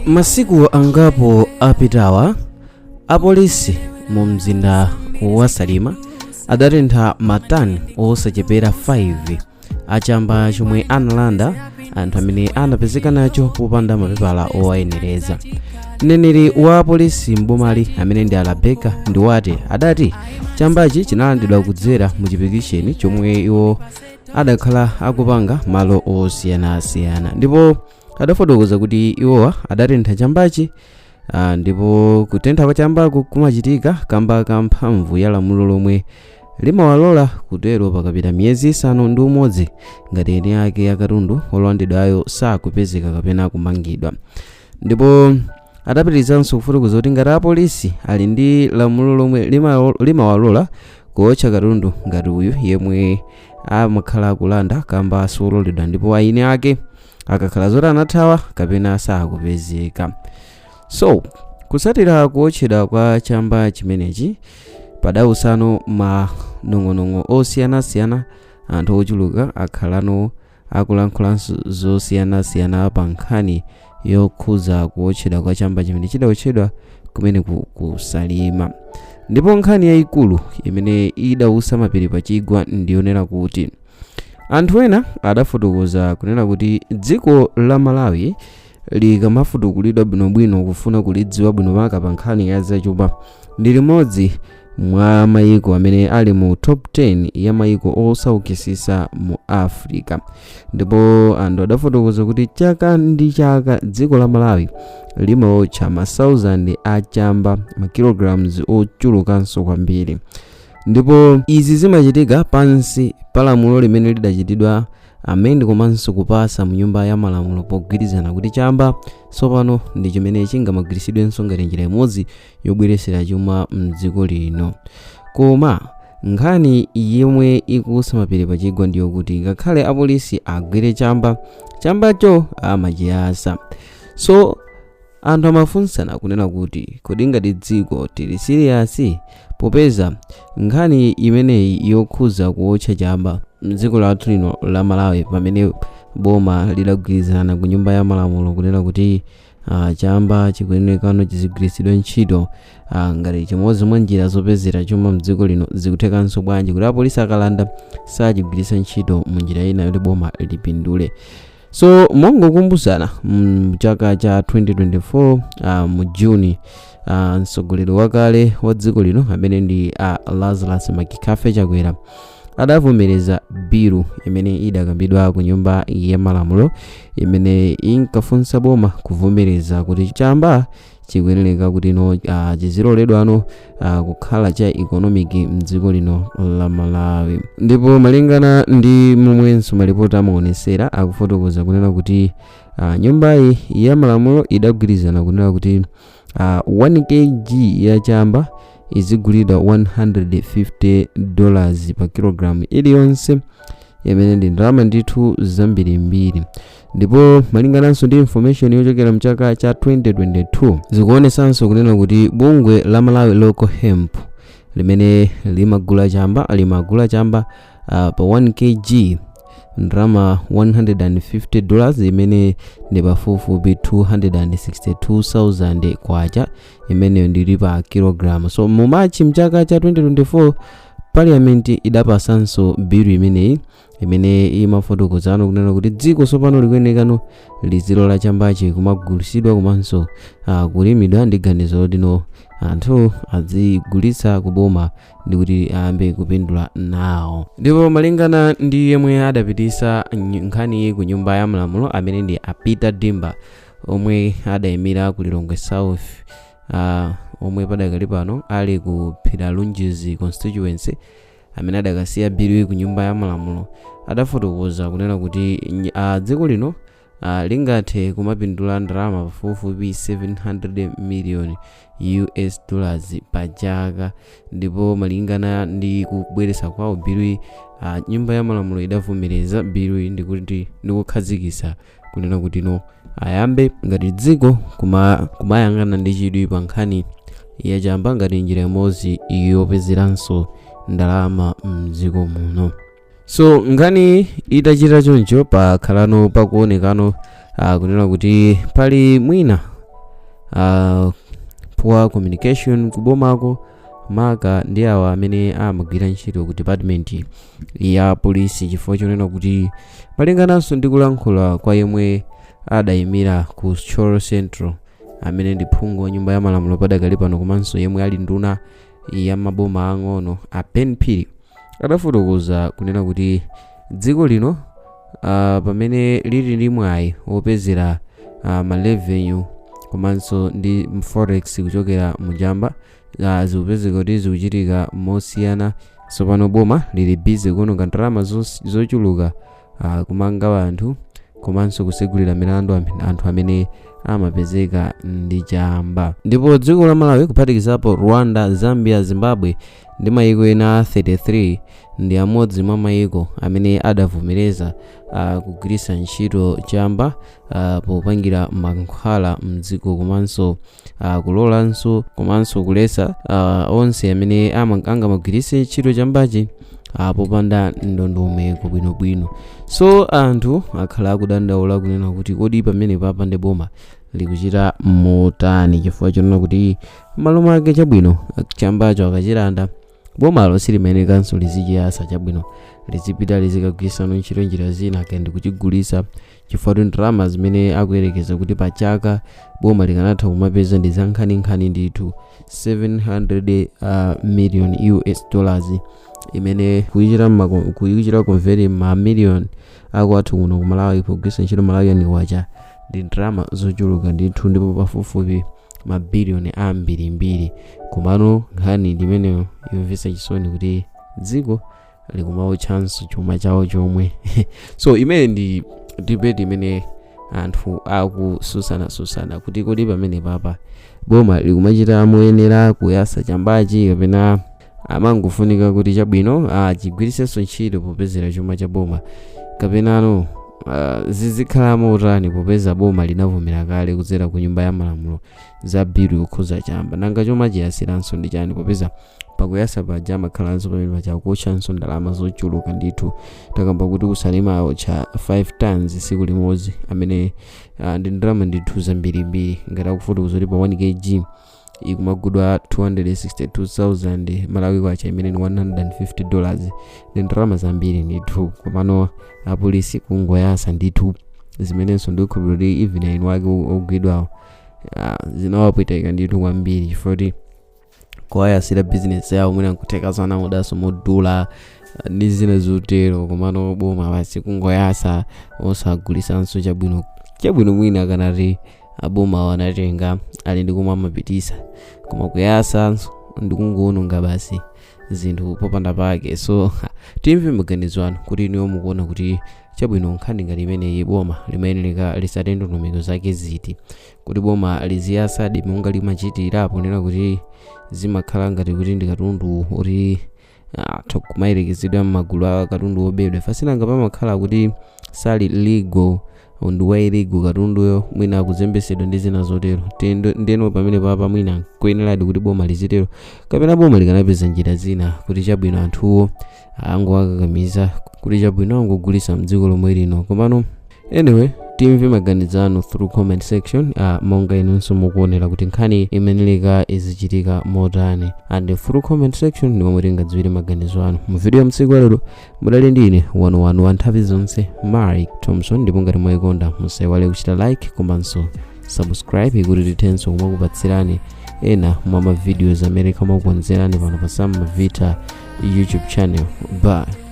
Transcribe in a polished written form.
Masiku angapo apitawa, apolisi mu mzinda wa Salima adatentha matani osachepera 5 achamba chomwe analanda anthu amene anapezeka nacho popanda mapepala owayenereza. Mneneri wa polisi mbomali, amene ndi Alabeka Ndiwate, adati chambachi chinalandidwa kudzera mu chipikisheni chomwe iwo adakhala akupanga malo osiyanasiyana, ndipo adafotokoza kuti iwowa adatentha chambachi, ndipo kutentha kwa chambaku kumachitika kamba ka mphamvu ya lamulo lomwe limawalola kutero pakapita miyezi 6 ngati eni ake akatundu olandidwayo sakupezeka kapena kumangidwa. Ndipo adapitirizanso kufotokoza kuti ngati apolisi ali ndi lamulo lomwe limawalola kuotcha katundu ngati uyu yemwe amakhala akulanda kamba sololedwa, ndipo eni ake akakhala zoti anathawa kapena sakupezeka. So kutsatira kuotchedwa kwa chamba chimenechi, padautsano manong'onong'o osiyanasiyana. Anthu ochuluka akhalano akulankhulanso zosiyanasiyana pa nkhani yokhuza kuotchedwa kwa chamba chimene chidaotchedwa kumene ku Salima. Ndipo nkhani yayikulu imene idausa mapiri pachigwa ndiyonena kuti anthu ena adafotokoza kunena kuti dziko la Malawi likamafutukulidwa bwinobwino kufuna kulidziwa bwino, maka pa nkhani ya zachuma, ndi limodzi mwa mayiko amene ali mu top 10 ya mayiko osaukitsitsa mu Africa. Ndipo anthu adafotokoza kuti chaka ndi chaka dziko la Malawi limaotcha ma 1000 achamba, ma kilograms ochulukanso kwambiri, ndipo izi zimachitika pansi pa lamulo limene lidachitidwa amend komanso kupasa mu Nyumba ya Malamulo, pogwirizana kuti chamba tsopano ndi chimene chingamagwiritsidwenso ngati njira imodzi yobweretsera chuma mdziko lino. Koma nkhani yomwe ikuutsa mapiri pachigwa ndiyo kuti ngakhale apolisi agwire chamba, chambacho amachiyasa. So anthu amafunsana kunena kuti kodi ngati dziko tili serious, popeza nkhani imeneyi yokhuza kuotcha chamba mdziko lathu lino la Malawi, pamene boma lidagwirizana ku Nyumba ya Malamulo kunena kuti chamba chikuyenekano chizigwiritsidwe ntchito ngati chimodzi mwa njira zopezera chuma mdziko lino, zikuthekanso bwanji kuti apolisi akalanda sachigwiritsa ntchito mu njira ina yoti boma lipindule? So mongokumbusana, mchaka cha 2024, mu Juni, mtsogoleri wakale wa dziko lino amene ndi Lazarus McCarthy Chakwera adavomereza bilu imene idakambidwa ku Nyumba ya Malamulo, imene inkafunsa boma kuvomereza kuti chamba chikuyenereka kuti no chiziloledwano kukhala cha economic mdziko lino la Malawi. Ndipo malingana ndi momwenso malipoti amaonesera, akufotokoza kunena kuti Nyumbayi ya Malamulo idagwirizana kunena kuti 1 kg ya chamba izigulidwa $150 pa kilogram iliyonse, imene ndi ndalama ndithu zambirimbiri. Ndipo malingananso ndi information yochokera mchaka cha 2022, zikuonesanso kunena kuti bungwe la Malawi Local Hemp limene limagula chamba pa 1 kg ndalama $150, imene ndi pafupifupi 262,000 kwacha, imeneyo ndili pa kilogram. So mu March mchaka cha 2024, Parliament idapasanso bilu imeneyi imene imafotokozano kunena kuti dziko tsopano likuyenekano lizilola chambachi kumagulitsidwa komanso kulimidwa, ndi ganizo lotino anthu azigulitsa kuboma ndi kuti ayambe kupindula nawo. Ndipo malingana ndi yemwe adapitisa nkhaniyi ku Nyumba ya Malamulo, amene ndi a Peter Dimba, omwe adayimira ku Lilongwe South, omwe padakali pano ali ku Phiralunjizi constituency, amene adakasiya bilu ku Nyumba ya Malamulo, adafotokoza kunena kuti dziko lino lingathe kumapindula ndalama pafupifupi 700 million US dollars pa chaka. Ndipo malingana ndi kubweretsa kwawo bilu, Nyumba ya Malamulo idavomereza bilu ndikuti ndikukhazikitsa kunena kuti no ayambe ngati dziko kumayang'ana ndi chidwi pa nkhani yachamba ngati njira imodzi yopezeranso ndalama mdziko muno. So nkhani itachita choncho, pakhalano pakuonekano kunena kuti pali mwina Poor communication kubomako, maka ndi awa amene amagwira ntchito ku department ya polisi, chifukwa chonena kuti malingananso ndi kulankhula kwa yemwe adayimira ku Thyolo Central, amene ndi phungu wa nyumba ya malamulo padakali pano komanso yemwe ali nduna ya maboma ang'ono, a Ben Phiri, adafotokoza kunena kuti dziko lino pamene lili ndi mwayi wopezera ma revenue komanso ndi forex kuchokera muchamba, zikupezeka kuti zikuchitika mosiyana. Tsopano boma lili busy kuononga ndalama zochuluka kumanga anthu komanso kusegulira milandu anthu amene amapezeka ndi chamba. Ndipo dziko la Malawi, kuphatikizapo Rwanda, Zambia, Zimbabwe ndi mayiko ena 33, ndi amodzi mwa mayiko amene adavomereza kugwiritsa ntchito chamba popangira mankhwala mdziko, komanso kulolanso komanso kuletsa onse amene angamagwiritse ntchito chambachi popanda ndondomeko bwinobwino. So anthu akhala akudandaula kunena kuti kodi pamene papa ndi boma likuchita motani? Chifukwa chonena kuti malo mwake chabwino chambacho akachilanda, bomalo silimayenekanso lizichiyasa, chabwino lizipita lizikagwirisano ntchito njira zina kandi kuchigulisa, chifukwa kuti ndalama zimene akuyerekeza kuti pachaka boma likanatha kumapeza ndi za nkhaninkhani ndithu, 700 million US dollars, imene kuyichita convert ma million akwathu kuno ku Malawi pogwiritsa ntchito Malawian kwacha ndi ndalama zochuluka ndithu, ndipo pafupifupi mabiliyoni ambirimbiri. Komano nkhani ndimeneyo yomvetsa chisoni kuti dziko likumawotchanso chuma chawo chomwe. So imene ndi debate imene anthu akusutsanasusana kuti kodi pamene papa boma likumachita moyenera kuyasa chambachi, kapena amangofunika kuti chabwino achigwiritsenso ntchito popezera chuma cha boma, kapenano zizikhala motani, popeza boma linavomera kale kudzera ku nyumba ya malamulo za bill yokhuza chamba? Nanga chuma chiyasiranso ndi chani, popeza pakuyasa paja amakhalanso pamene paja kuotchanso ndalama zochuluka ndithu? Takamba kuti ku Salima aotcha 5 tons tsiku limodzi, amene ndi ndalama ndithu zambirimbiri. Ngati akufotokoza kuti pa 1 kg ikumagudwa 262,000 Malawi kwacha, imene ni $150, ndi ndalama zambiri ndithu. Komano apolisi kungoyasa ndithu, zimenenso ndikukhulupirira kuti even eni wake ogwidwawo zinawapweteka ndithu kwambiri, chifukwa kuti kuwayasira business yawo mwina nkutheka zanamudaso modula ndi zina zotero. Komano boma basi kungoyasa osagulisanso chabwino. Chabwino mwina akanati aboma anatenga ali ndi kumwe amapitisa, koma kuyasanso ndikungoononga basi zinthu popanda pake. So timve maganizo anu kuti inuyo mukuona kuti chabwino nkhani ngati imeneyi boma limayenera lisate ndondomeko zake ziti, kuti boma liziyasadi monga limachitira, ponena kuti zimakhala ngati kuti ndi katundu oti atha kumayerekezedwa m'magulu a katundu obedwa, fasinanga pamakhala kuti sali legal, ndi wa illegal katunduyo, mwina akuzembesedwa ndi zina zotero. Ndeno pamene papa mwina kuyeneradi kuti boma lizitero, kapena boma likanapeza njira zina kuti chabwino anthuwo angowakakamiza kuti chabwino angogulisa mdziko lomwe lino? Komano anyway, timve maganizo anu through comment section, monga inunso mukuonera kuti nkhani imeneleka izichitika motani, and through comment section ndi momwe tingadziwire maganizo anu. Mu video ya mtsiku lero mudali ndi ine wanu wa nthawi zonse, Mike Thompson. Ndipo ngati mwayikonda, musaiwale kuchita like komanso subscribe kuti tithenso kumakupatsirani ena mwa ma videos amene kamakukonzerani pano pa Sam Mavita YouTube channel. Bye.